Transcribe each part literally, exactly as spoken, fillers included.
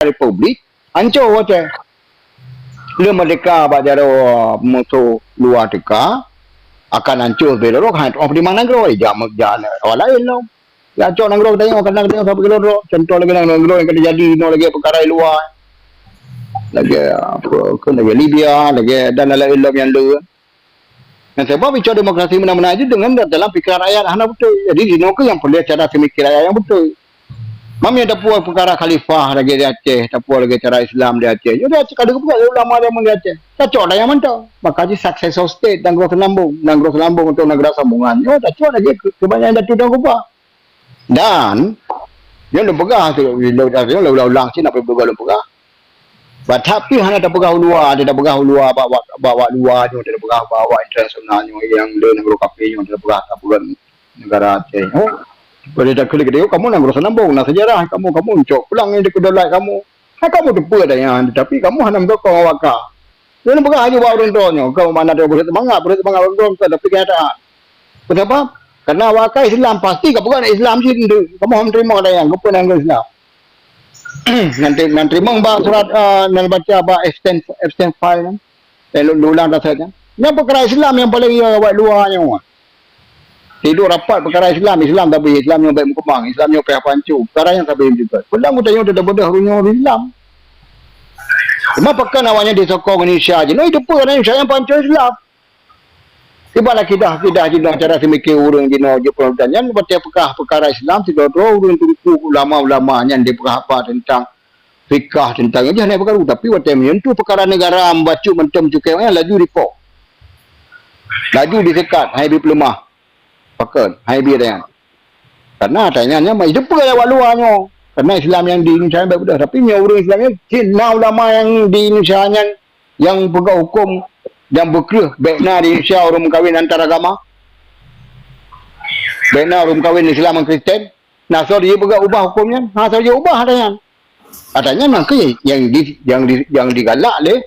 republik, ancô watée. Lé merdeka bak jaroe musoh luwa teuka, akan ancô seubeloro hai tuoh peudimang nanggroe, jak me-, jak awak laén lom. Ya, cok nanggroe geutanyoe, kadang geutanyoe sabe keudroe-droe. Contoh lagée nanggroe nyang ka teujadi inoe lagée peukara i luwa. Lagée, apa, kon lagée Libya, lagée dan laén-laén lom nyang le. Nyang sabab ico demokrasi meunan-meunan jih deungon dalam pikiran rakyat hana beutôi. Jadi, jinoe keuh nyang peureulée cara seumikir rakyat nyang beutôi. Mam nyang tapuwoe peukara khalifah lagée di Aceh, tapuwoe lagée cara Islam di Aceh. Nyoe di Aceh ka geupeugah lé ulama jameun di Aceh. Tacok dah nyang mantong. Maka jih successor state nanggroe seulambong, nanggroe seulambong atau nanggroe sambungan. Nyoe tacok lagée keu-, keubanyakan Datu Tuan Ku Bah. Dan, nyoe lôn peugah tu, lôn, lôn, lôn ulang-ulang cit, nak peugah lôn peugah. Bah, tapi hana tapeugah u luwa, ada tapeugah u luwa bak, bak, bak, bak luwa nyoe, ada tapeugah bak, bak internasional nyoe, nyang le nanggroe kafé nyoe, ada tapeugah, tapeugah negara Aceh. Oh, pada dak keulik dia, kamu nanggroe seulambong, na sejarah kamu, kamu cok pulang nyang dikeudolai kamu. Hai kamu teupeu dah nyan, tapi kamu hana meusokong awak ka. Lôn peugah laju bak ureuëng droe nyoe, keu mana dia beureuseumangat, beureuseumangat ureuëng droe, tapi kenyataan. Peue sabab? Karena awak ka Islam, pasti ka peugah Islam cit, kamu hana teurimong dah nyan, keupeue nanggroe Islam. Nanti, nanti teurimong bak surat, eh, nan baca bak abstain, abstain file nyan. Eh, lu, lu ulang dah saja. Nyan peukara Islam nyang paleng iya awak luwa nyoe. Sidroe rapat peukara Islam, Islam tapi Islam nyoe baik meukeubang, Islam nyoe payah pancu. Peukara nyang sabe juga. Padahai geutanyoe teudah beudôh ureuëng Islam. Cuma pakon awaknyan disokong Indonesia jinoe, itu pun Indonesia nyang pancu Islam. Ibarat akidah-akidah jinoe cara seumikir ureuëng jinoe jeuet peurintah nyan, watée peugah peukara Islam, sidroe-droe ureuëng teungku ulama-ulama nyan dipeugah haba teuntang fikah, teuntang nyan, hana peugah, tapi watée menyentuh peukara negara, bacut mantong cukai nyan laju dipo. Laju disekat, hai bi peuleumah. Pakon, hai bi nyan. Karena tanyan nyan mai jeuet peue awak luwa nyoe. Karena Islam nyang di Indonesia nyan baik beudôh, tapi nyoe ureuëng Islam nyan cit na ulama nyang di Indonesia nyan nyang peugah huköm nyang beukreueh, bék na di Indonesia ureuëng meukawen antara agama. Bék na ureuëng meukawen Islam ngon Kristen. Na soe jeuet peugah ubah huköm nyan? Ha, soe jeuet ubah ata nyan? Ata nyan maka nyang di, nyang di, nyang digalak lé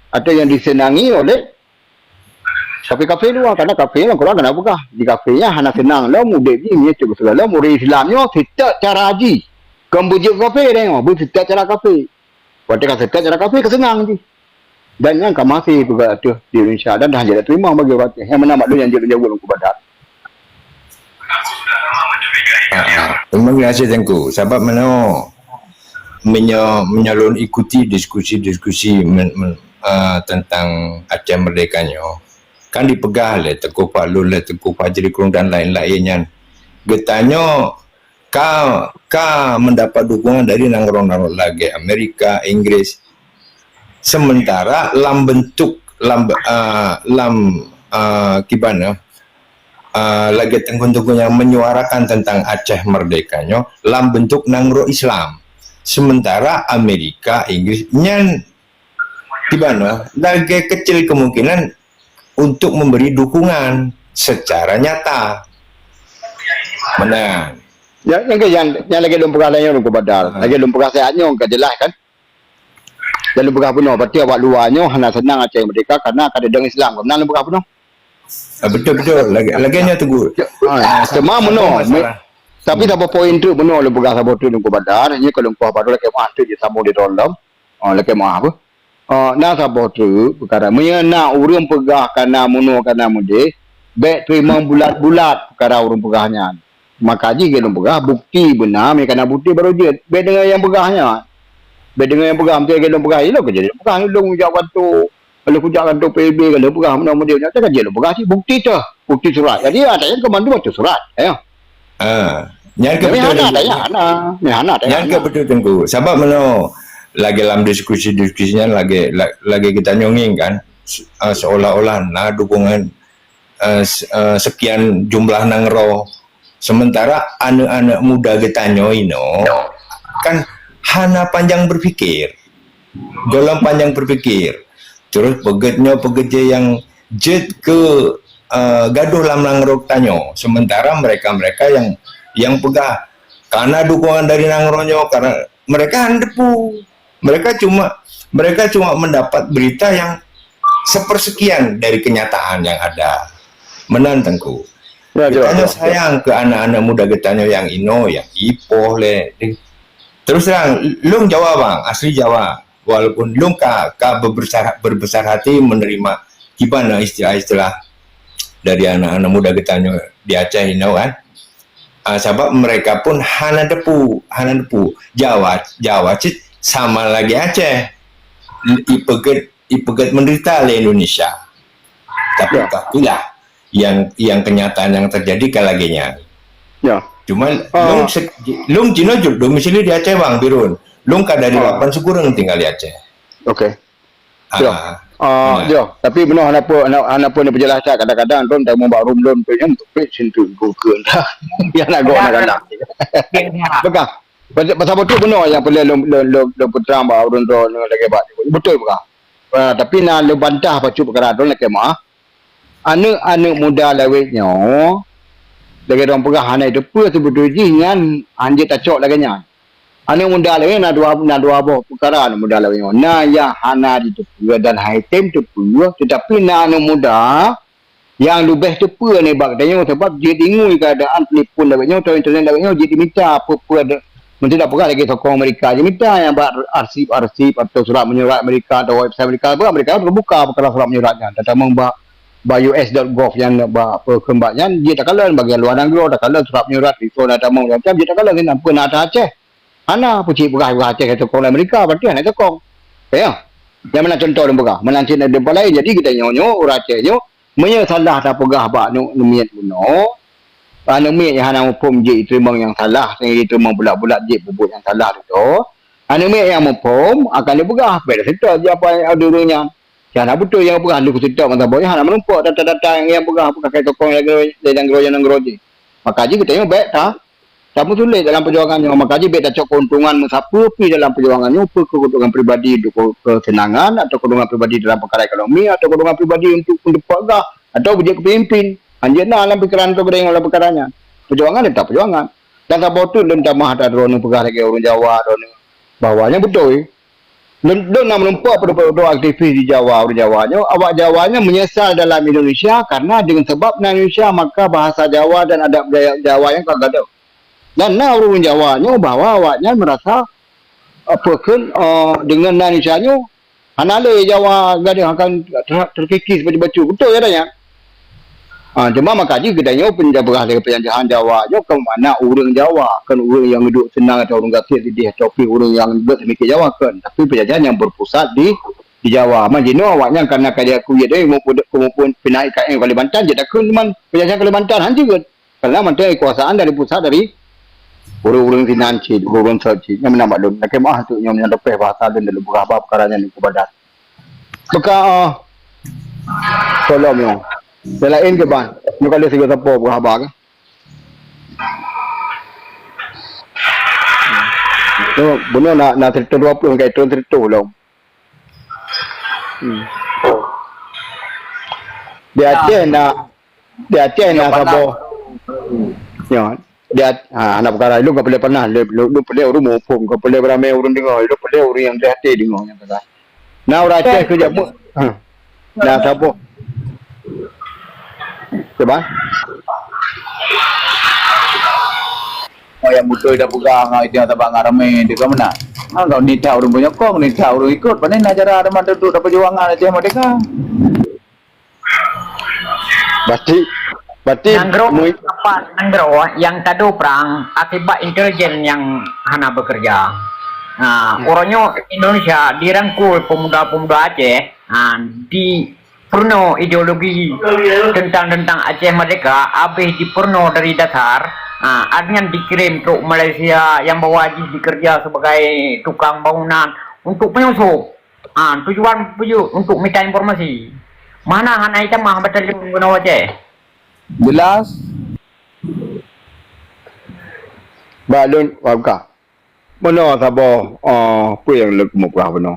atau nyang diseunangi oleh kafé-kafé luwa, karena kafé lam Quran ka na peugah, di kafé nyan hana seunang lom udeb jih, nyan cit beutôi lom ureuëng Islam nyoe seutôt cara jih. Kon beujeuet kafé dah nyoe, beuseutôt cara kafé. Watée ka seutôt cara kafé, ka seunang jih. Dan nyan ka maté peugah ateueh di Indonesia dan dah jadi teurimong bagi ureuëng Aceh. Nyang meunan mak lôn nyang jeuet lôn jaweueb Teungku Badar. Ah, terima kasih Teungku. Sabab meunoe, meunyoe, meunyoe lôn ikuti diskusi-diskusi men, men, ah, tentang Aceh Merdeka nyoe, kan dipeugah lé Teungku Pak Lôn, lé Teungku Fajri Krueng dan laén-laén nyan. Geutanyoe ka, ka mendapat dukungan dari nanggroe-nanggroe lagée Amerika, Inggris. Sementara lam bentuk, lam, ah, lam, ah, kiban, ah, lagée teungku-teungku nyang menyuarakan tentang Aceh Merdeka nyoe lam bentuk nanggroe Islam. Sementara Amerika, Inggris nyan kiban, ah, lagée kecil kemungkinan untuk memberi dukungan secara nyata. Meunan. Ya, nyang ke, nyang, nyang lagée lôn peugah lagée nyoe Teungku Badar. Ha. Lagée lôn peugah siat nyoe ka jeulaih kan. Dan lôn peugah bunoe, berarti awak luwa nyoe hana seunang Aceh Merdeka karena ka deungon Islam. Meunan lôn peugah bunoe. Ah, betul, betul. Lagée, lagée nyoe Teungku. Ha, cuma meunoe, tapi saboh poin teuk meunoe lôn peugah saboh teuk Teungku Badar, nyoe ka lôn peugah baru lagée meuah teuk jisambung di dalam. Oh, lagée meuah apa? Oh, na saboh teuk peukara. Meunyoe na ureuëng peugah kana meunoe kana meudeh, bék teurimong bulat-bulat peukara ureuëng peugah nyan. Maka jih lôn peugah bukti beuna, meunyoe kana bukti baru jeuet. Bék deungon nyang peugah nyan. Bék deungon nyang peugah, meunyoe lôn peugah, ilôn ka jadi lôn peugah, lôn jak kanto, lôn kujak kanto P B B, lôn peugah meunoe meudeh nyan, ka jeuet lôn peugah cit bukti teuh, bukti surat. Jadi ada nyang keumandu baca surat, ya. Ah, nyan ka betul, hana, Teungku. Nyan hana, nyan hana. Nyan ka betul, Teungku. Sabab meunoe, lagée lam diskusi-diskusi nyan lagée, la-, lagée geutanyoe ngieng kan, se-, ah, seolah-olah na dukungan, eh, se-, eh, sekian jumlah nanggroe. Sementara aneuk-aneuk muda geutanyoe inoe kan hana panjang berpikir. Gohlom panjang berpikir. Terus peugét nyoe peugét jih nyang jeuet keu, eh, gadoh lam nanggroe tanyoe. Sementara mereka-mereka yang, yang peugah kana dukungan dari nanggroe nyoe, karena mereka hana teupeu. Mereka cuma, mereka cuma mendapat berita yang sepersekian dari kenyataan yang ada. Meunan Teungku. Ya, ya, geutanyoe ya, ya. Sayang keu aneuk-aneuk muda geutanyoe nyang inoe, nyang ipoh lé. Terus terang, lôn Jawa bang, asli Jawa. Walaupun lôn ka, ka berbesar, berbesar hati menerima kiban istilah-istilah dari anak-anak muda geutanyoe di Aceh inoe kan. Ah, sabab mereka pun hana teupeu, hana teupeu. Jawa, Jawa cit sama lagi Aceh. Ipeugét, ipeugét menderita lé Indonesia. Tapi ya, itulah yang, yang kenyataan yang terjadi kan lagèe nyan. Ya. Cuma ah, lôn se-, lôn jinoe jeuet domisili di Aceh bang, Birun. Lôn ka dari ah, lapan sikureueng tinggal di Aceh. Okey. Ah, ya. Ah, nah. Ya, tapi benar hana apa, hana, hana apa ni penjelasan, kadang-kadang lôn dah membak room lôn tu yang tu pek sentuh buku dah. Yang nak gok nak kena. Pegang. Pasal, pasal betul benar yang boleh lôn, lôn, lôn, lôn peterang bak ureueng droe lagèe bak. Betul pegang. Ah, tapi na lôn bantah bacut peukara droe lagèe mah. Aneuk-aneuk muda lawét nyoe, lagèe droe peugah hana teupeu seubeutôi jih nyan hanjeuet tacok lagèe nyan. Aneuk muda lawét na dua, na dua boh peukara aneuk muda lawét nyoe. Na nyang hana jiteupeue dan hai tem teupeue, teutapi na aneuk muda nyang leubeh teupeue nibak geutanyoe sabab jeuet ingui keuadaan telepon lawét nyoe atau internet lawét nyoe jeuet jimita peue-peue de-, meunyoe tapeugah lagèe tokoh Amerika jimita nyang bak arsip-arsip atau surat menyurat Amerika atau website Amerika, Amerika terbuka peukara surat menyurat nyan. Tatamong bak, bak U S dot gov nyan bak peue kheun bak nyan jeuet takalon bagi luwa nanggroe takalon surat menyurat, telepon, tatamong macam jeuet takalon sinan peue na ata Aceh. Hana peucit peugah-peugah Aceh tokong lé Amerika, berarti hana tokong. Ya. Nyang meunan contoh lôn peugah, meunan cit na di tempat laén. Jadi geutanyoe nyoe ureueng Aceh nyoe meunyoe salah tapeugah bak aneuk miet bunoe, aneuk miet nyang hana muphom jeuet jiteurimong nyang salah, jiteurimong bulat-bulat jeuet peubuet nyang salah tu. Aneuk miet nyang muphom akan jipeugah, "Bèk taseutôt jih apa nyang ureueng nyan." Nyang hana beutôi nyang peugah lheueh kuseutôt masa boh nyan hana meurumpok data-data nyang peugah, peugah keu tokong lé nanggroe, lé nanggroe jih. Maka jih geutanyoe bèk ta-, tameusulet dalam peujuangan nyoe. Maka jih bèk tacok keuntungan meusapeue pih dalam peujuangan nyoe, peue keu keuntungan pribadi untuk ke-, keuseunangan atau keuntungan pribadi dalam peukara ekonomi atau keuntungan pribadi untuk, untuk peugah atau beujeuet keu peumimpin. Hanjeuet na lam pikeran droe geutanyoe lam peukara nyan. Peujuangan tetap peujuangan. Dan saboh teuk lôn tamah that droeneuh peugah lagèe ureueng Jawa droeneuh bahwa nyan beutôi. Lôn, lôn na meurumpok padub-padub aktivis di Jawa, ureueng Jawa nyoe, awak Jawa nyoe menyesal dalam Indonesia karena dengan sebab na Indonesia maka bahasa Jawa dan adat budaya Jawa nyan ka gadôh. Dan na ureueng Jawa nyoe bahwa awaknyan merasa, apa kheun, eh, dengan na Indonesia nyoe hana lé Jawa gadôh akan ter-, terkikis bacut-bacut. Beutôi ya, nyan? Ha, cuma maka jih geutanyoe peunjajahan, peunjajahan Jawa nyoe kon makna ureueng Jawa, kon ureueng nyang duek seunang atau ureueng gasien sideh atau pih ureueng nyang gèt seumiké Jawa, kon. Tapi peunjajahan nyang berpusat di, di Jawa. Man jinoe awaknyan karena ka diakui jih, eh, muphom, muphom pinah I K M Kalimantan, jeuet takheun man peunjajahan Kalimantan, han jeuet. Karena mantong kekuasaan dari pusat dari ureueng-ureueng sinan cit, ureueng sot cit. Nyan meunan bak lôn. Lakèe meu'ah teuk nyoe meunyoe leupah bahasa lôn dan lôn peugah haba peukara nyan keu badan. Meuka, ah, tolong nyoe. Nyang laén keu ban. Nyoe ka lheueh sigoe sapo peugah haba kah? Nyoe bunoe na, na sireutoh dua ploh, ka turun sireutoh lom. Hmm. Di Aceh na, di Aceh na saboh. Nyoe, di Ac-, ha, hana peukara. Lôn ka peureulèe pernah, lôn, lôn, lôn peureulèe ureueng muphom, ka peureulèe ramè ureueng deungö, lôn peureulèe ureueng nyang teuhati deungö nyang peugah. Na ureueng Aceh keu jak mu-, ha. Na saboh. Cuba. Oh, nyang beutôi tapeugah ngon itu nyang sabab ngon ramè, deuh ka meunan. Ha, kau nitah ureueng penyokong, nitah ureueng ikot, pane na cara teuma duek tapeujuang ngon Aceh Merdeka. Berarti, berarti nanggroe mui- apa nanggroe nyang tadu prang akibat intelijen nyang hana bekerja. Ha, hmm. Uroe nyoe Indonesia dirangkul pemuda-pemuda Aceh, ha, di peurunoe ideologi teuntang-teuntang Aceh Merdeka habéh jipeurunoe dari dasar, ha, akhirnya dikirim trok Malaysia nyang bahwa jih dikeureuja sebagai tukang bangunan untuk penyusup. Ha, tujuan peue jeuet untuk mita informasi. Mana hana itamah batalion keunoe Aceh? Jelas. Ba lôn, ba buka. Meunoe saboh, eh, peue nyang lôn keumeung peugah bunoe.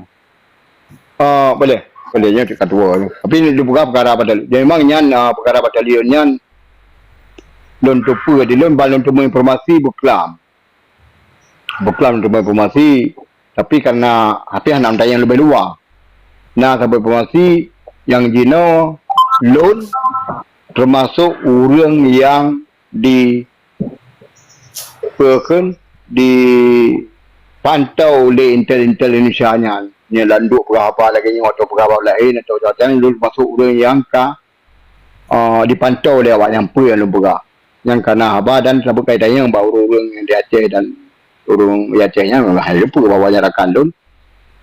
Eh, boleh. Boleh, nyoe tingkat dua nyoe. Tapi lôn peugah peukara batalion. Jadi memang nyan, eh, peukara batalion nyan lôn teupeue di lôn, ban lôn teumeu informasi beuklam. Beuklam lôn teumeu informasi, tapi karena hati hana meunan nyang leubeh luwa. Na saboh informasi nyang jinoe lôn teumasok ureueng nyang di peue kheun di pantau lé intel-intel Indonesia nyan, nyan lam duek peugah haba lagèe nyoe atau peugah haba laén atau macam-macam, lôn masôk ureueng nyang ka, ah, dipantau lé awaknyan peue nyang lôn peugah. Nyang ka na haba dan sapeue ka tanyong bak ureueng-ureueng nyang di Aceh dan ureueng di Aceh nyan, hai lôn peugah bahwa nyan rakan lôn.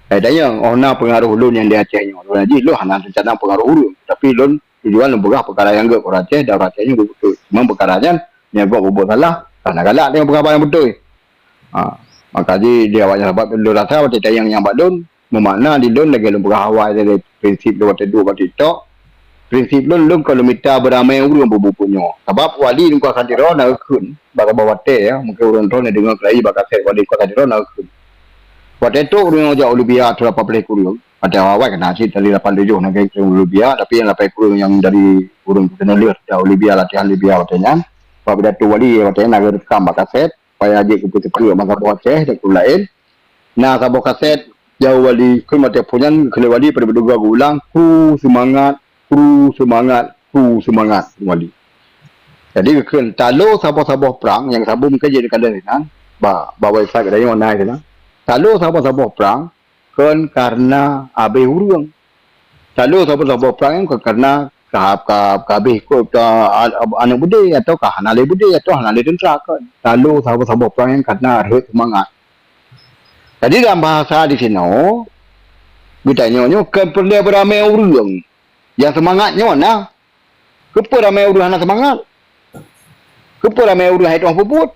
Hai tanyong, oh na peungaroh lôn nyang di Aceh nyoe. Lôn jih lôn hana rencana peungaroh ureueng, tapi lôn tujuan lôn peugah peukara nyang gèt ureueng Aceh dan ureueng Aceh nyoe beutôi. Cuma peukara nyan, nyang gèt buet salah, hana galak deungon peukara nyang beutôi. Ha, maka jih di awaknyan sabab lôn rasa watèe tanyong nyang bak lôn, meumakna di lôn lagèe lôn peugah awai tadi, prinsip lôn watèe duek bak TikTok. Prinsip lôn, lôn kon lôn mita beuramé ureueng beubuet nyoe. Sabab wali Teungku Hasan Tiro na geukheun, bak saboh watèe ya, mungken ureueng droeneuh deungö keulayi bak kasét wali Teungku Hasan Tiro na geukheun. Watèe trôk ureueng jak Olympia atau lapan belas ureueng, watèe awai-awai ka na cit dari lapan tujoh na geukheun Olympia, tapi nyang lapan ureueng nyang dari ureueng keuneulheueh jak Olympia, latihan Olympia watèe nyan, bak pidato wali watèe nyan na geurekam bak kasét, supaya jeuet keu peuteupeue masa boh Aceh dan keu laén. Na saboh kasét, jauh wali, kheun watèe phon nyan, kheun lé wali, pada beudua geuulang, "Kru seumangat, kru seumangat, kru seumangat," kheun wali. Jadi, kheun talo saboh-saboh prang, nyang saboh mungken jeuet dikandang sinan, ba, ba website geutanyoe na sinan. Talo saboh-saboh prang, kon karena abéh ureueng. Talo saboh-saboh prang nyan kon karena ka, ka, ka abéh kot, ka, a-, aneuk beudé, atau ka hana lé beudé, atau hana lé teuntra kon. Talo saboh-saboh prang nyan karena rhot seumangat. Jadi, dalam bahasa di sinoe, geutanyoe nyoe kon peureulèe beuramé ureueng. Nyang seumangat nyoe na. Keupeue ramé ureueng hana seumangat? Keupeue ramé ureueng hai tueng peubuet?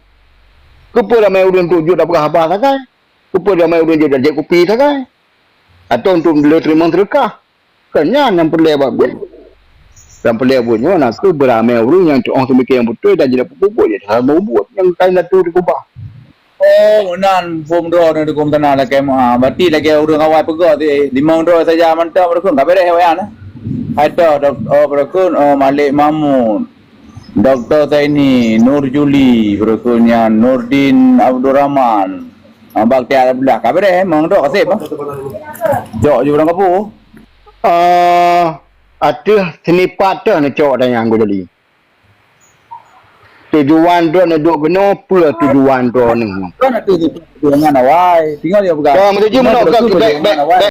Keupeue ramé ureueng untuk jeuet peugah haba sagai? Keupeue ramé ureueng jeuet jak kupi sagai? Atau untuk le teurimong seudeukah? Kon nyan nyang peureulèe bak buet. Nyang peureulèe buet nyoe na kheueh beuramé ureueng nyang tueng seumiké nyang beutôi dan jeuet peubuet, jeuet sama buet nyang kain datu dikeubah. Oh, meunan phôn droeneuh dukung teunan lakèe meu'ah. Berarti lakèe ureueng awai peugah teuh, eh, limong droe saja mantong beureukheun ka beureh awaknyan, eh. Hai toh, dok-, oh, beureukheun, oh, Malik Mahmud, Doktor Zaini, Nur Juli, beureukheun nyan, Nurdin Abdul Rahman, ah, Bakhtiar Abdullah. Ka beureh, eh, limong droe ka sép, bah. Cok ju ureueng kapu. Ah, ateueh seunipat teuh neucok dan nyang gujali. Tujuan droeneuh duek keunoe, peue tujuan droeneuh? Kan ateueh tujuan awai. Tinggai dia peugah. Ka meutuju meunoe, ka bèk, bèk, bèk,